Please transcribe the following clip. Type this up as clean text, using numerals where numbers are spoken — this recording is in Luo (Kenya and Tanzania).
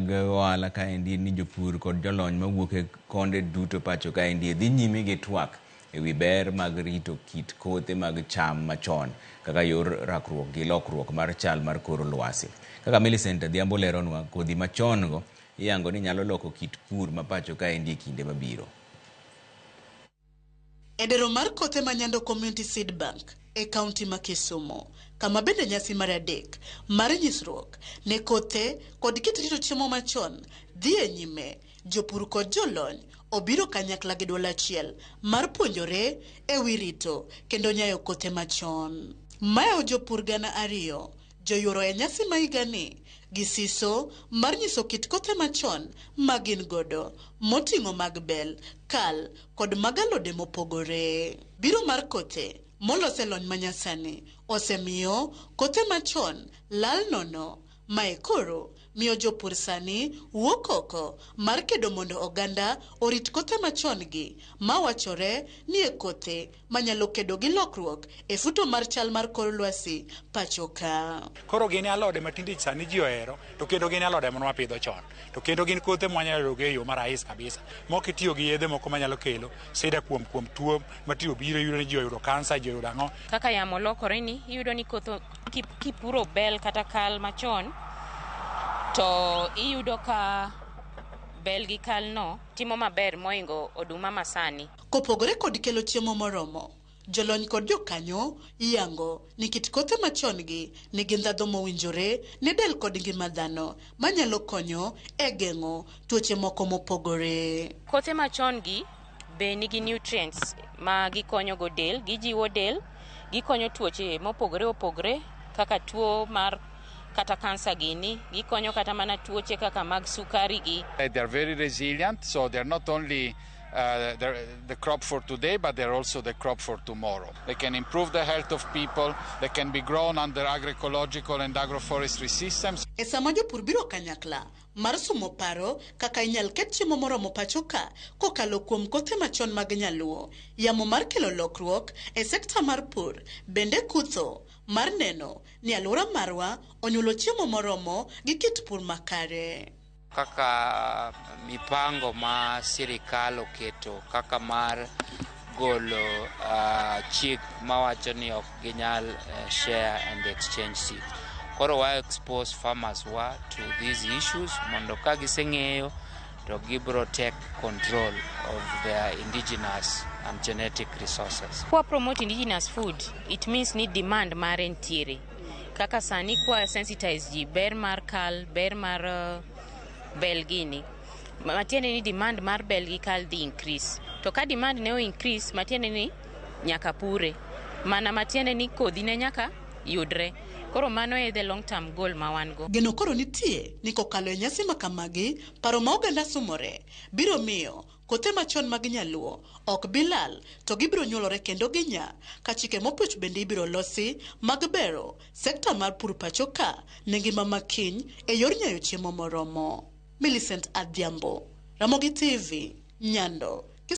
mag ohala kaendi ni jopur kod jolony mawuok e konde duto pacho kaendi dhi nyime gi twak ewi ber mag rito kit kothe mag cham machon kaka yor rakruok gi lokruok mar chal mar kor lwasi. Kaka Millicent Adhiambo leronwa, kodhi machon go iyango ni nyalo loko kit pur ma pacho kaendi e kinde mabiro. E dero mar kothe ma Nyando Community Seed Bank e kaunti ma Kisumu, kama bende nyasi mar adek mar nyisruok ne kothe kod kit rito chiemo machon dhi e nyime, jopur kod jolony obiro kanyakla gi duol achiel mar puonjore e wi rito kendo nyayo kothe machon. Mayawo jopur 2,000 joyuoro e nyasi ma higani gi siso mar nyiso kit kothe machon ma gin godo moting'o mag bel, kal kod mag alode mopogore. Biro mar kothe molos e lony manyasani osemiyo kothe machon lal nono. Mae koro miyo jopur sani wuok oko mar kedo mondo oganda orit kothe machon gi mawachore ni e kothe manyalo kedo gi lokruok e futo mar chal mar kor lwasi pacho ka. Koro gin alode ma tinde sani ji ohero, to kendo gin alode mane wapidho chon, to kendo gin kothe mwanyalo yudo e yo marahis kabisa, mok itiyo gi yedhe moko manyalo kelo sida kuom tuo matiyo biro iyudo ni ji oyudo kansa, ji oyudo ang'o. Kaka yamo lokore ni iyudo ni koth kipuro bel kata kal machon to iyudo ka bel gi kal no timo maber moingo oduma masani. Kopogore kod kelo chiemo moromo, jolony kod jokanyo yango ni kit kothe machon gi nigi ndhadhu mowinjore ne del kod ngima dhano manyalo konyo e geng'o tuoche moko mopogore. Kothe machon gi be nigi nutrients ma gikonyo go del, gijiwo del, gikonyo tuoche mopogore opogore kaka tuo mar kata kansa gini, gikonyo kata mana tuoche kaka mag sukari gi. They are very resilient, so they are not only the crop for today, but they're also the crop for tomorrow. They can improve the health of people, they can be grown under agroecological and agroforestry systems. E sama jopur biro kanyakla mar sumo paro kaka inyal ket chiemo moromo pacho ka kokalo kuom kothe machon mag nyaluo, yamo mar kelo lokruok e sekta mar pur bende kutho mar neno ni alwora marwa onyuolo chiemo moromo gi kit pur makare. Kaka mipango ma sirikal oketo kaka mar golo chik mawacho ni ok ginyal share and exchange seeds. Koro wa expose farmers wa to these issues mondo ka giseng'eyo to gibro take control of their indigenous and genetic resources. Kwa promote indigenous food, it means ni demand mare ntiere. Kaka sani kwa sensitize ji ber mar kal, ber mar bel gini, matiende ni demand mar bel gi kal dhi increase. To ka demand ne o increase, matiende ni nyaka pure. Mana matiende ni kodhi ne nyaka yudre. Koro mano e the long term goal ma wan go. Geno koro nitie ni kokalo e nyasi ma kamagi, paro ma oganda sumore biro miyo kothe machon mag nyaluo ok bi lal to gibiro nyuolore kendo ginya ka chike mopuch bende ibiro losi mag bero sekta mar pur pacho ka ne ngima makiny e yor nyayo chiemo moromo. Millicent Adhiambo, Ramogi TV, Nyando.